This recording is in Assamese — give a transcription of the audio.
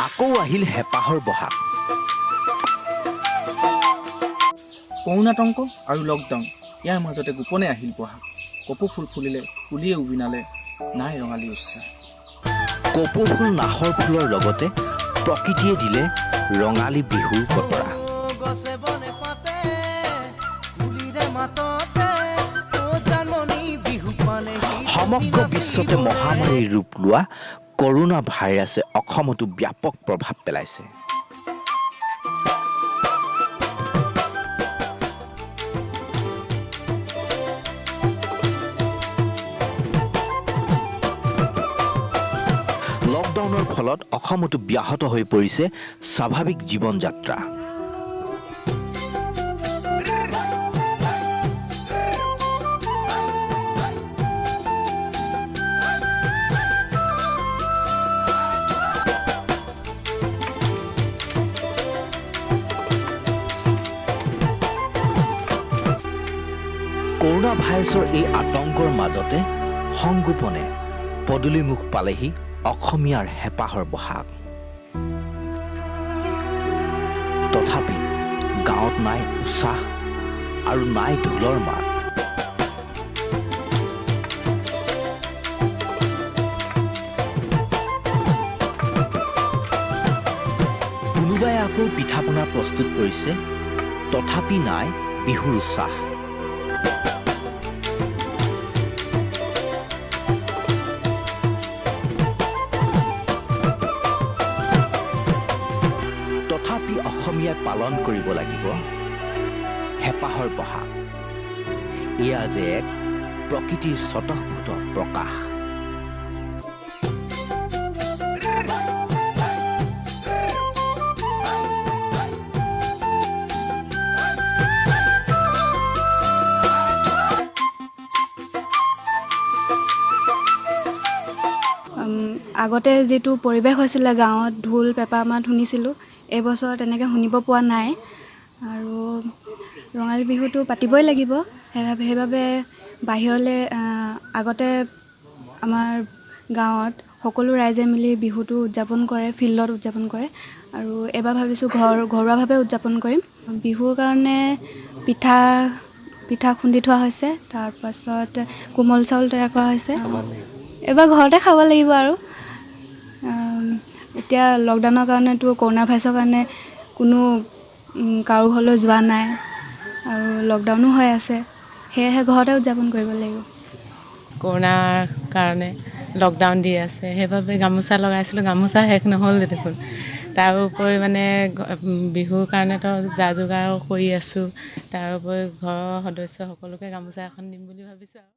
আকৌ আহিল হেঁপাহৰ বহাগ। কৰোণাতংক আৰু লকডাউন, ইয়াৰ মাজতে গোপনে আহিল বহাগ। কপৌ ফুল ফুলিলে, কুলিয়ে উবিনালে, নাই ৰঙালী উৎসাহ। কপৌ ফুল, নাহৰ ফুলৰ লগতে প্ৰকৃতিয়ে দিলে ৰঙালী বিহুৰ বতৰা। গছে বনে পাতে কুলিৰে মাততে, অ জাননী, বিহু পালেহি। সমগ্ৰ বিশ্বতে মহামাৰীৰ ৰূপ লোৱা কৰোণা ভাইৰাছে অসমতো ব্যাপক প্ৰভাৱ পেলাইছে। লকডাউনৰ ফলত অসমতো ব্যাহত হৈ পৰিছে স্বাভাৱিক জীৱন যাত্ৰা। কৰোণা ভাইৰাছৰ এই আতংকৰ মাজতে সংগোপনে পদূলিমুখ পালেহি অসমীয়াৰ হেঁপাহৰ বহাগ। তথাপি গাঁৱত নাই উৎসাহ আৰু নাই ঢোলৰ মাত। কোনোবাই আকৌ পিঠা পনা প্ৰস্তুত কৰিছে, তথাপি নাই বিহুৰ উৎসাহ। তথাপি অসমীয়াই পালন কৰিব লাগিব হেঁপাহৰ বহাগ। এয়া যে এক প্ৰকৃতিৰ স্বতঃস্ফূৰ্ত প্ৰকাশ। আগতে যিটো পৰিৱেশ হৈছিলে, গাঁৱত ঢোল পেঁপা মাত শুনিছিলোঁ, এইবছৰ তেনেকৈ শুনিব পোৱা নাই। আৰু ৰঙালী বিহুটো পাতিবই লাগিব, সেইবাবে বাহিৰলৈ, আগতে আমাৰ গাঁৱত সকলো ৰাইজে মিলি বিহুটো উদযাপন কৰে, ফিল্ডত উদযাপন কৰে, আৰু এইবাৰ ভাবিছোঁ ঘৰুৱাভাৱে উদযাপন কৰিম। বিহুৰ কাৰণে পিঠা খুন্দি থোৱা হৈছে, তাৰপাছত কোমল চাউল তৈয়াৰ কৰা হৈছে। এইবাৰ ঘৰতে খাব লাগিব। আৰু এতিয়া লকডাউনৰ কাৰণেতো, কৰোণা ভাইৰাছৰ কাৰণে কোনো কাৰো ঘৰলৈ যোৱা নাই আৰু লকডাউনো হৈ আছে, সেয়েহে ঘৰতে উদযাপন কৰিব লাগিব। কৰোণাৰ কাৰণে লকডাউন দি আছে, সেইবাবে গামোচা লগাইছিলোঁ, গামোচা শেষ নহ'ল দেখোন। তাৰোপৰি মানে বিহুৰ কাৰণেতো যা যোগাৰ কৰি আছোঁ, তাৰোপৰি ঘৰৰ সদস্য সকলোকে গামোচা এখন দিম বুলি ভাবিছোঁ আৰু।